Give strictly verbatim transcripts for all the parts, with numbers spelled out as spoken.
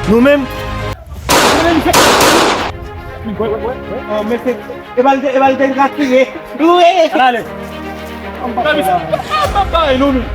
Nou menm. Nou menm, se... Wè, wè, wè, wè. Oh, men se, e bal te, e bal te ratire. Wi. Al ale. An pa, an pa, an pa, nou menm.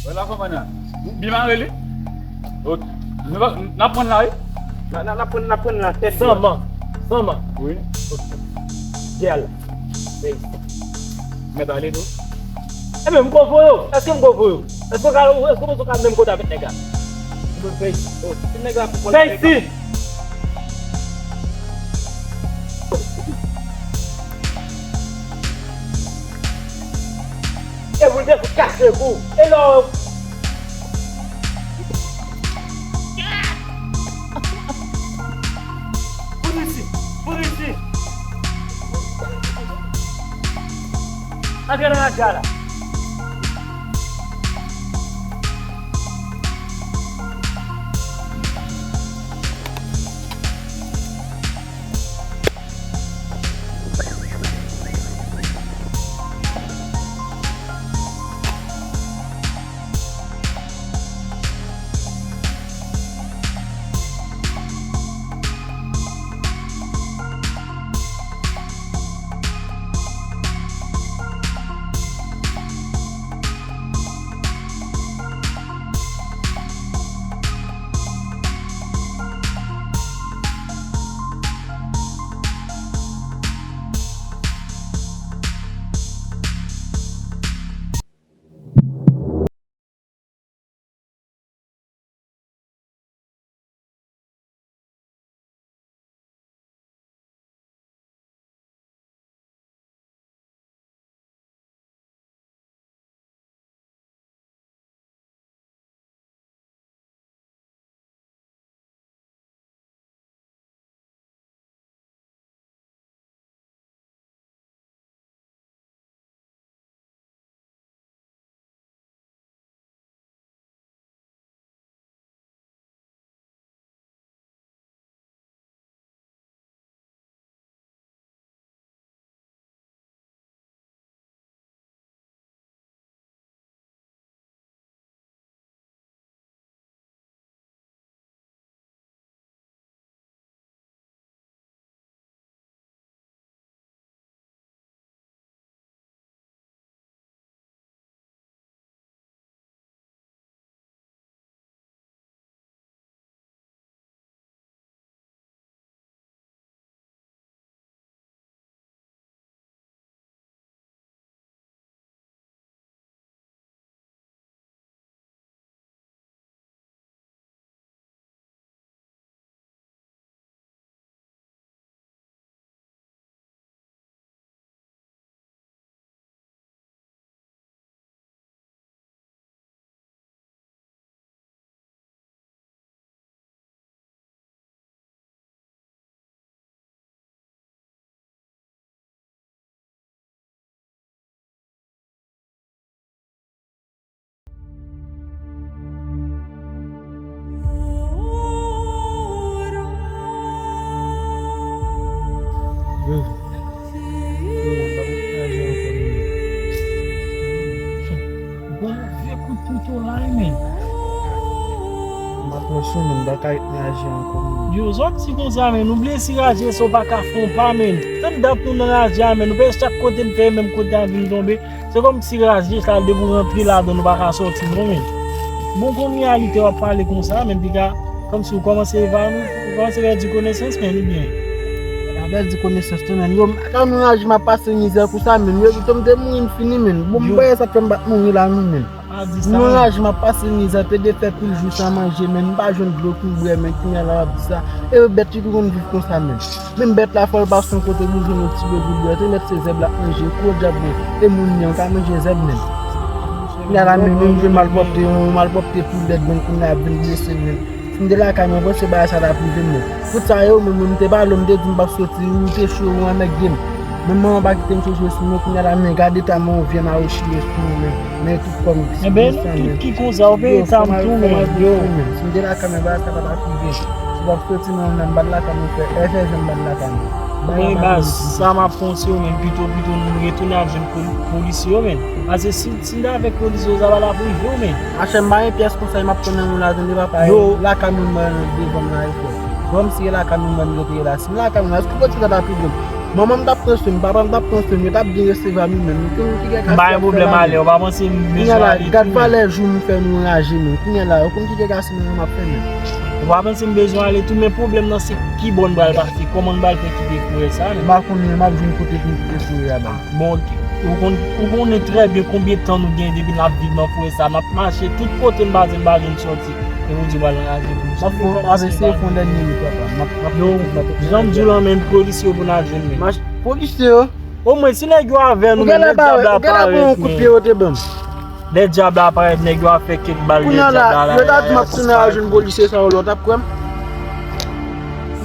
Wè la kòman nan. Byen mare li. Ok. Nou va, n ap pran la, wi. N a, n a, n ap pran, n ap pran la tèt. Sanman. Sanman. Wi. Ok. Gèl. Wi. Mèt ale tou. Ebyen, m konvo yo. Èske m konvo yo? Èske w ka, èske w ka menm kote avèk nèg la? Mwen fè, oh, ti nèg la pou fè isi. E pou l te fout kache kou. E lò. Pou isi, pou isi. Antre nan radya la. Kout kouto la wi, men. M ap pran sou men, m pa ka ret nan raje ankò, men. Yo, sòti konsa, men. Ou bliye si raje sa w pa ka fè yon pa, men. Tann dat nou nan raje a, men. Nou pè chak kote n fè, menm kote a vin tonbe. Se kòmsi raje sa, depi w rantre ladan, nou pa ka sòti, non, men. Bon, konn reyalite w ap pale konsa, men, piga, kòmsi w kòmanse evani, w kòmanse pèdi konesans, men, oubyen. Pa pèdi konesans, non, men. Yo, m pa ka nan raje, m ap pase mizè konsa, men. Yo, pito m te mouri, m fini, men. Bon, m wè sa fè m pa t mouri la, non, men. Pa di sa, non. Nan raje, m ap pase mizè, te de fè pil jou san manje, men. M pa jwenn dlo pou bwè, men. Kounye a la, w ap di sa. E bèt ki konn viv konsa, men. Menm bèt la, fò l pase yon kote pou l jwenn yon ti dlo pou l bwè. Te mèt se zèb l ap manje, gwo dyab, men. E moun li an ka manje zèb, men. Kounye a la, men, menm jwenn malpwòpte, yon malpwòpte pi lèd, men, kounye a ap vin blese l, men. Si m te lakay mwen, panse bagay sa t ap rive m, men. Tout sa yo, men, mwen, m te pale w, m te di m p ap soti, ou te cho, ou anmègde m. Men manman pa kite m soti sou mwen, kounye a la, men, gade eta manman w vyann a yo chire sou mwen, men. Men tout kò m plis, men. Enben, nou tout ki konsa, ou peye sa m tou, men. Yo. Si m te lakay mwen, bagay sa pa t ap rive. Si w ap soti nan nan m pa t lakay mwen, frè, e fè jan m pa t lakay mwen. Mwen, baz, sa m ap konseye w, men, pito, pito nou retounen al jwenn poli-, polisye yo, men. Paske si, si n t avèk polisye yo, sa pa t ap rive w, men. Machè, m pa gen pyès konsèy m ap pran nan men w la, tande, papa. Yo. Lakay mwen, mwen, devan m la, e frè. Bon, m si e lakay mwen, mwen, m rete la. Si m lakay mwen, èske w panse sa t ap rive m? Manman m t ap pran swen m, papa m t ap pran swen m, yo t ap byen resevwa m, men. M ki, m ki gen ka. M pa gen pwoblèm ale, ou pa panse m bezwen ale tou, men. Gad valè jou m fè nou anraje, men. Kounye a la, ou konn ki dega si mwen m ap fè, men. Ou pa panse m bezwen ale tou, men pwoblèm nan se ki bò n pral pase, kòman n pral fè kite frè sa, men. M pa konnen, m ap jwenn kote pou m kite frè a, men. Bon, ok. Ou konn, ou konnen trè byen konbyen tan nou gen depi n ap viv nan forè sa. N ap mache tout kote n pase, n pa janm sòti. E ou di w pral anraje pou nou. M ap fè, m ap eseye fè yon dènye lit, papa. M ap, m ap fè yon dènye lit. Yo, jan m di w lan, men, polisye yo pou n al jwenn, men. Polisye yo? Omwen, si nèg yo avè nou, men, lè dyab la parèt, men. Lè dyab la parèt, nèg yo ap fè kèk bal, lè dyab la la. Kounye a la, yo ta di m ap tounen al jwenn polisye sa yo, lè w t ap kwè m.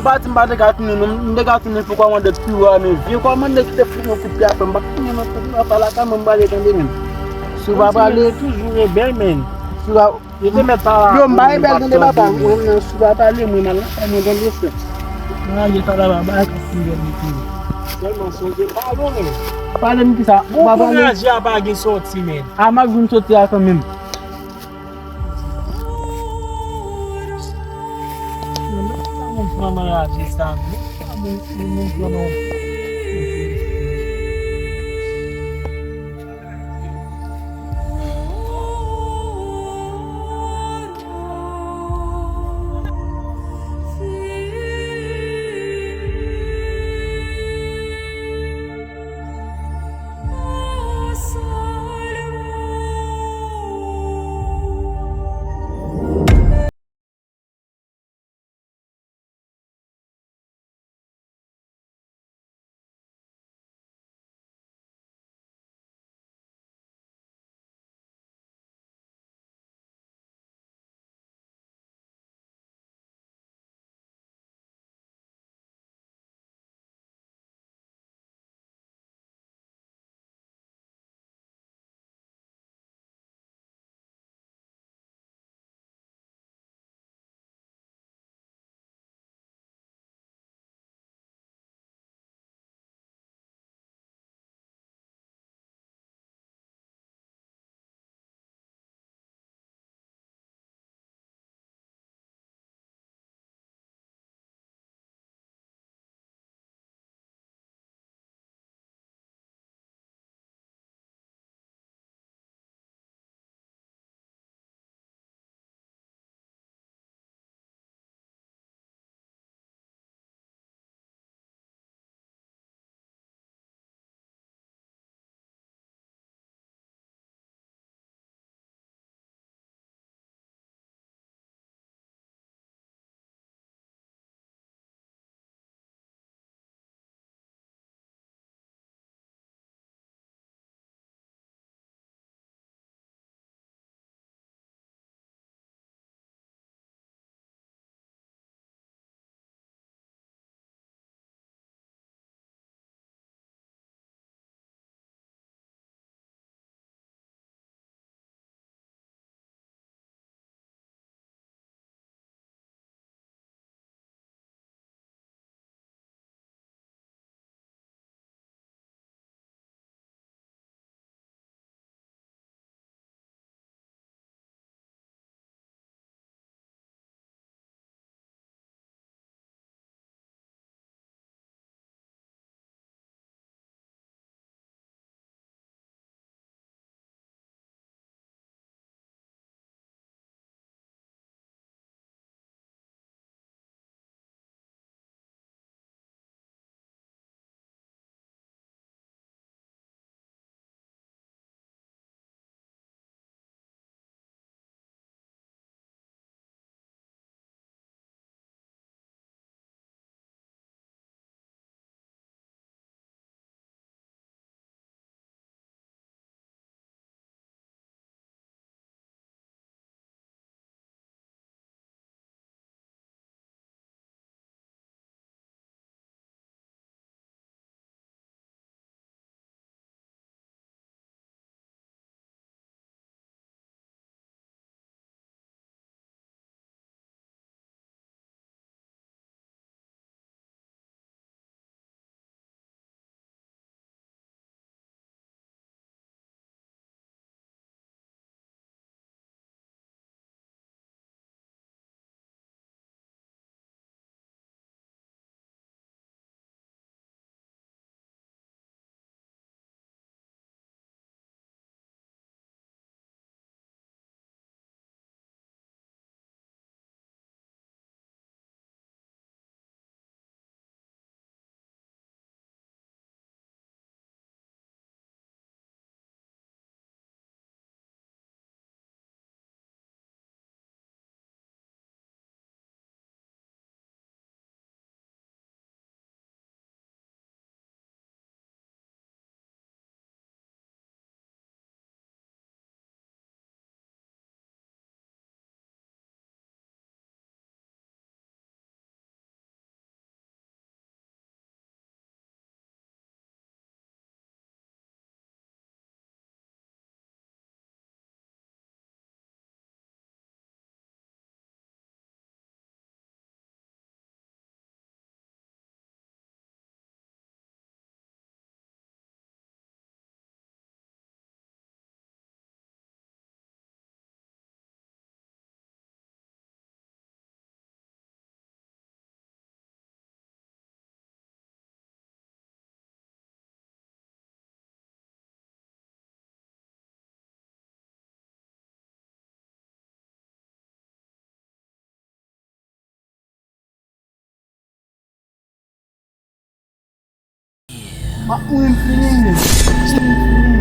M pa di m pa te ka tounen, non, m te ka tounen pou kòmandè pi wo a, men vye kòmandè ki te fout mwen kout pye a fè m pa t tounen non, frè, papa, lakay mwen m prale, tande, men. Si w pa prale, toujou rebèl, men. Si w pa, yo te mèt pa. Yo, m pa rebèl, tande, papa, mwen, si w pa prale, mwen, m al lakay mwen, tande, frè. Mwen ale sa la, ba, ba, ka tounen, men. Sèlman sonje pale, men. Pale m kisa? Ou pa prale? Bon, kouraj, a pa gen sòti, men. A, m ap vin sòti a kanmenm. Ah, mwen fini, men. Mwen fini.